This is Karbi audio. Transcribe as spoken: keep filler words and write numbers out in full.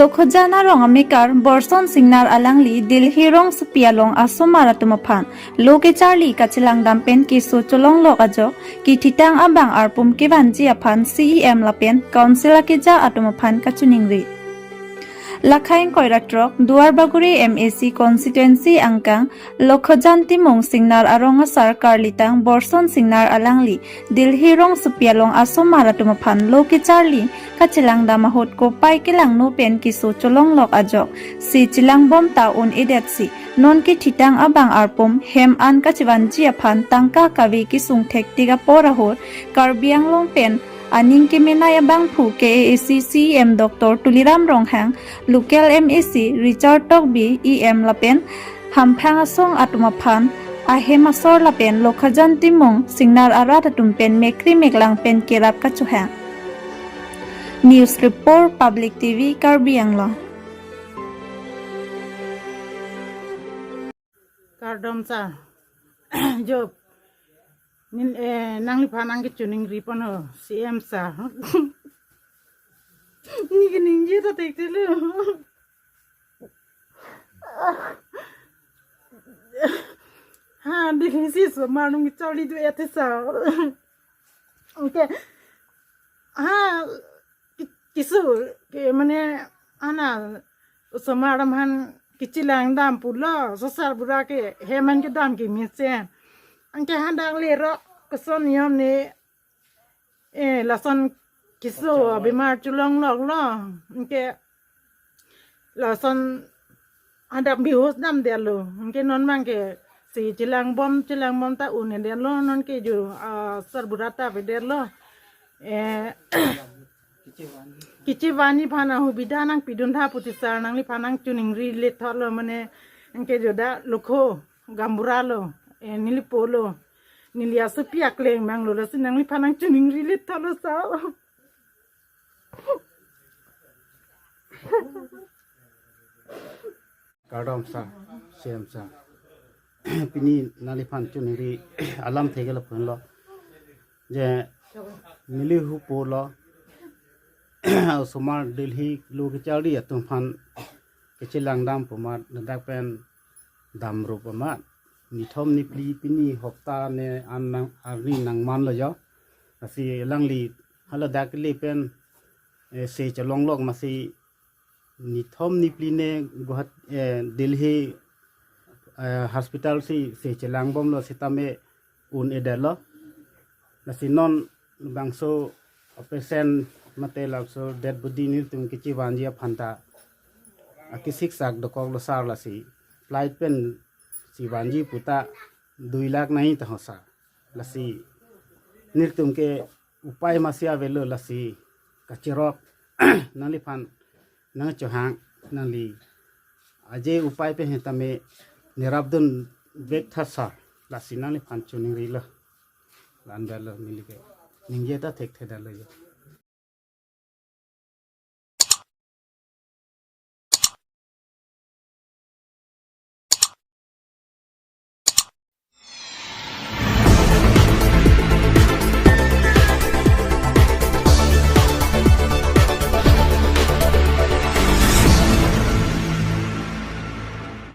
Lokhojan arong amekar Borson Singnar alangli Delhi rongsopi along asomar atum aphan lo kecharli kachelangdam pen keso cholonglok ajok kethitang abang arpum kevanji aphan C E M lapen Council akeja atum aphan kachiningri. Lakhai ingkoi ra throk Duar Bagori M A C constituency angkang Lokhojan Timung Singnar arong asar karlitang Borson Singnar alangli Delhi rongsopi along asomar atum aphan lo kecharli kachelangdam ahut kopai kelangno pen keso cholonglok ajok se chelangbom ta un-edetsi non kethitang abang arpum hem an kachevanji aphan tangka kave kesung thektik apor ahut Karbi Anglong pen aning kemenei abangphu K A A C C E M Doctor Tuliram Ronghang, local M A C Richard Tokbi, E M lapen hamphang asong atum aphan ahem asor lapen Lokhojan Timung Singnar arat atum pen mekri meklang pen kerap kachohang. News report, Public T V, Karbi Anglong. Kardom sir. Job. Nin, eh, nangliphan nangkachiningri pon ho, C E M sir. Neli kaningje ta thekthe lo. Ha, Delhi si osomar atum kecharli do-et he sir. Okay. Ha, ki-, keso, ke mane, ana, osomar atum aphan kechelangdam pulo, sosar bura ke hem an kedam ke mesen. Anke hadak lerok koson niyom ne, eh, lason keso abemar cholonglok lo. Anke lason hadak behos damdetlo. Anke non abangke se chelangbom, chelangbom ta un-edetlo. Non ke jo, ah, sar bura ta avedetlo. Eh, kechevanji aphan ahubidha nangpidun tha pu ti sir, nangliphan nangchiningri lethot lo mane, anke jo dak lokho gaonbura lo, eh, neli po lo, neli asopi akleng abang lo, lasi nangliphan nangchiningri lethot lo sir. Kardom sir, C E M sir. Pini nangliphan chiningri alamthe ke lapu henlo. Je neli hupo lo. Osomar Delhi lo kecharli atum aphan kechelangdam pu amat ladak pen damrup amat. Nithom niphli pini hopta ne an nang arni nangmanlo jo. Lasi alangli haladak kele pen, eh, se cholonglok masi nithom niphli ne Guwahati, eh, Delhi, eh, hospital si se chelangbomlo sitame un-edetlo. Lasi non bangso patient mate labangso dead body nelitum kechevanji aphan ta akisiksak dokoklo sir, lasi flight pen chevanji pu ta dui lakh nai ta ho sir. Lasi nelitum ke upai masi avelo, lasi kachirok nangliphan nangchohang, nangli aje upai pen sitame nerapdun vek tha sir, lasi nangliphan chiningrilo. La-an detlo neli ke ningje ta thekthedetlo jo.